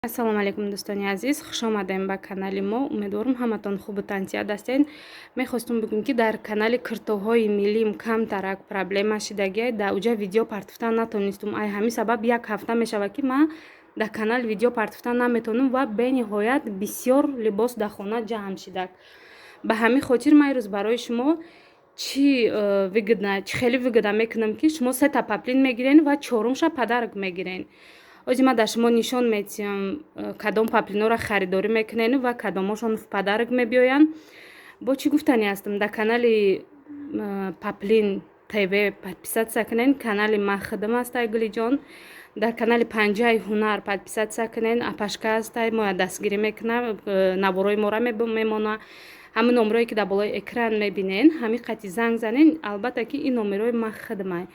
Ассалому алайкум, дӯстони азиз, хушомадем ба канали мо. Умедворам, ҳаматон хубу тансиҳат ҳастед. Мехостум бигӯм, ки дар канали киртоҳои миллим камтарак проблема шидагиай. Дар уҷа видео партофтан натонистум. Ай ҳамин сабаб як ҳафта мешавад, ки ман дар канал видео партофтан наметавонам ва бениҳоят бисёр либос дар хона ҷамъ шидак. Ба ҳамин хотир ман ирӯз барои шумо чӣ выгодно, чӣ хеле выгода мекунам, ки шумо сета поплин мегирен ва чорумша подарок мегирен. Ҳозир ман дар шумо нишон медиҳам, кадом поплинҳоро харидорӣ мекунен ва кадомҳошон в подарок мебиёянд. Бо чӣ гуфтанӣ ҳастам: дар канали Поплин ТВ подписаться кунен, канали ман худам ҳастай, Гулиҷон. Дар канали Панҷаи ҳунар подписаться кунен, апашка ҳастай, моя дастгирӣ мекунам, наворои мора мемона. Ҳамин номерое, ки дар болои экран мебинен, ҳамин қати занг занен. Албатта, ки ин номерои ман худамай.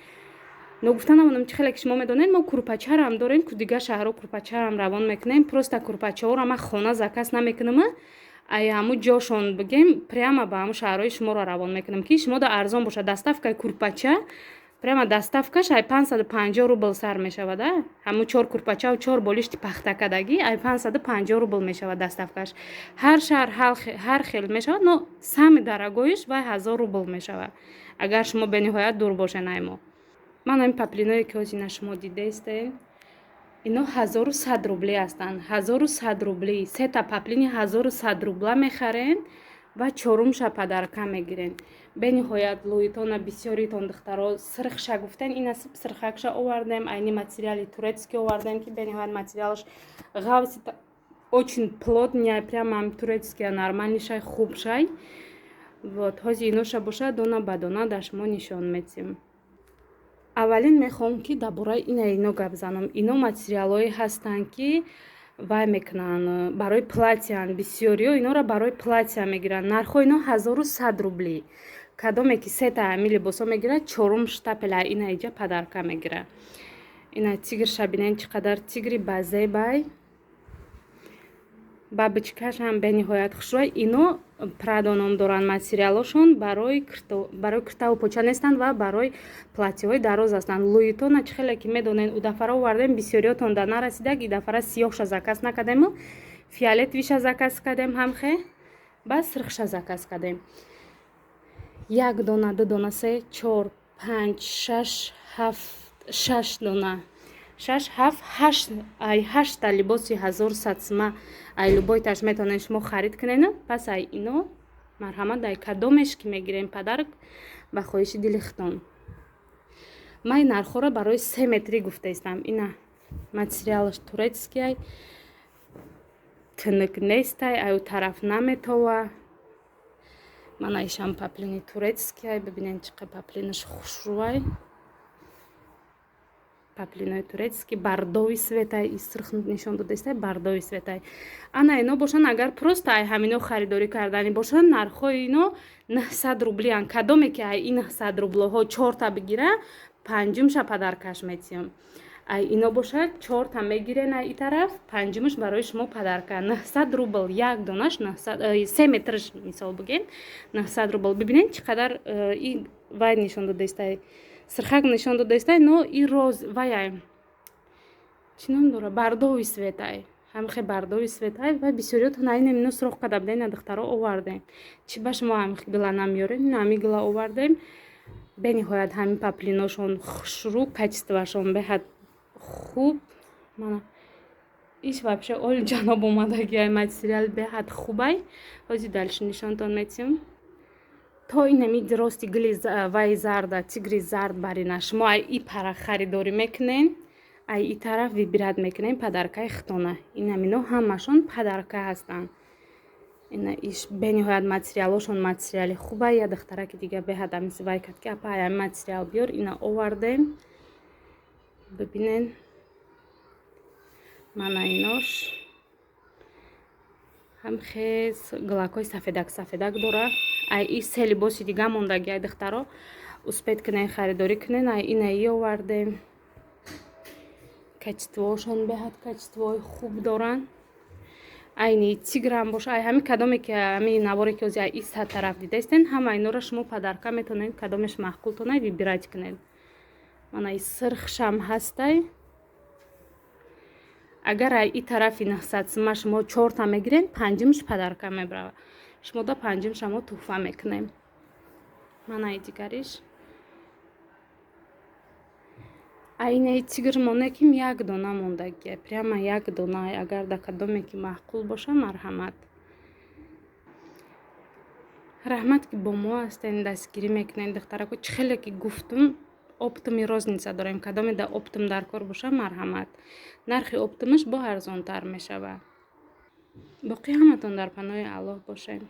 Ногуфта намонам, чӣ хеле ки шумо медонед, мо курпачарам дорем, ку дигар шаҳрҳо курпачарам равон мекунем. Просто курпачаҳоро ман хона заказ намекунам, ай ҳамун ҷошон бигем, прямо ба ҳамун шаҳрҳои шуморо равон мекунам, ки шумода арзон бошад. Доставкаи курпача, прямо доставкаш ай 550 рубл сар мешавад. А ҳамун чор курпачаву чор болишти пахтакадагӣ ай 550 рубл мешавад доставкаш. Ҳар шаҳр ҳар хел мешавад, но самый дорогойш вай 1000 рубл мешавад, агар шумо бениҳоят дур бошен ай мо. Ман ҳамин поплиное, ки ҳозир шумо дидаистед, ино 1100 рублӣ ҳастанд. 1100 рублӣ сета поплини 1100 рубла мехарен ва чорумша подарка мегирен. Бениҳоят луитона бисёритон, духтаро, сирхша гуфтен, ина сирхакша овардем. Айни материали турецкий овардем, ки бениҳоят материалаш ғавси, очень плотный, прямо турецкий, нормальнийшай, хубшай. Вот ҳозир иноша бошад, дона ба дона дар шумо нишон медиҳем. Аввалин мехоҳам, ки дар бораи ина ино гап занам. Ино материалҳое ҳастанд, ки вай мекунанд, барои платьян. Бисёриҳо инора барои платья мегиранд. Нархҳои ино 1100 рублӣ. Кадоме ки сета ҳамин либосҳо мегирад, чорум штапела ина иҷа подарка мегирад. Ина тигрша бинен, чӣ қадар тигри базебай, бабочкашам бениҳоят хушрӯй. Ино Прадо ном доранд. Материалҳошон барои киртаву поча нестанд ва барои платьяҳои дароз ҳастанд. Луитона, чӣ хеле ки медонед, у дафъара овардем, бисёриётон да нарасидак. И дафъара сиёҳша заказ накардему фиолетовыйша заказ кардем, ҳамхе ба сирхша заказ кардем. Як дона, ду дона, се, чор, панҷ, шаш, ҳафт, шаш дона, шаш, ҳафт, ҳашт, ай ҳаштта либоси 1100 сима ай любойташ метавонед шумо харид кунед. Пас ай ино, марҳамат, ай кадомеш ки мегирем, подарок ба хоҳиши дили худтон. Ман ин нархҳоро барои 3 метрӣ гуфтаистам. Ина материалаш турецкий, тинук нестай, аю тараф наметова. Мана ишам поплини турецкий, бибинед, чӣ қадр поплинаш хушрӯай. Поплинои турецкий бордовый цветай, и сирх нишон додаистай, бордовый цветай. Ана ино бошанд, агар просто ай ҳамино харидорӣ кардани бошанд, нархҳои ино 900 рублиан. Кадоме ки ай ин 900 рублоҳо чорта бигира, панҷумша подаркаш метиҳам. Ай ино бошад, чорта мегирен, ай и тараф панҷумаш барои шумо подарка. 900 рубл як донаш, 3 метрш, мисол бигем, 900 рубл. Бибинед, чӣ қадар и вай нишон додаистай, сирхак нишон додаистай, но и роз ваяй, чӣ ном дора, бордовый цветай, ҳамихе бордовый цветай. Ва бисёриётон айнем ино суроғ карда будем. Ина, духтаро, овардем. Чӣ ба шумо ҳамихе гила намеёрем? Ина ҳами гила овардем. Бениҳоят ҳамин поплиношон хушрӯ, качествоашон беҳад хуб. Мана иш вообще олиҷаноб омадагиай, материал беҳад хубай. Ҳозир дальше нишонтон метиҳам. То инами рости гили вай зарда, тигри зард барина, шумо ай и пара харидорӣ мекунен, ай и тараф выбирать мекунем подаркаи хитона. Инамино ҳамашон подарка ҳастанд. Ина иш бениҳоят материалҳошон материали хуба. Я духтараки дига беҳад амиси вай кард, ки апа, ами материал биёр. Ина овардем, бибинен. Мана инош ҳамхез гилакҳои сафедак сафедак дора. Ай и се либоси дига мондаги, ай духтаро, успеть кунен, харидорӣ кунен. Ай ина и овардем. Качествоҳошон беҳад качествоҳои хуб доранд. Айни тиграм боша, ай ҳами кадоме ки ҳами наворе ки ҳозир ай и тараф дидаистен, ҳама инора шумо подарка метавонед. Кадомеш маъқултонай, выбирать кунед. Мана и сирхшам ҳастай. Агар ай и тарафи 900 сума шумо чорта мегирен, панҷумш подарка мебарава. Шумо да панҷумша мо туҳфа мекунем. Манаи дигариш. Айнаи тигр монеким, як дона мондагия, прямо як дона. Агар да кадоме ки маъқул боша, марҳамат. Раҳмат, ки бо мо ҳастен, дастгирӣ мекунен. Духтарако, чӣ хеле ки гуфтум, оптом и розница дорем. Кадоме да оптом дар кор боша, марҳамат. Нархи оптом аш бо арзонтар мешавад. Боқӣ ҳаматон дар паноҳи Аллоҳ бошед.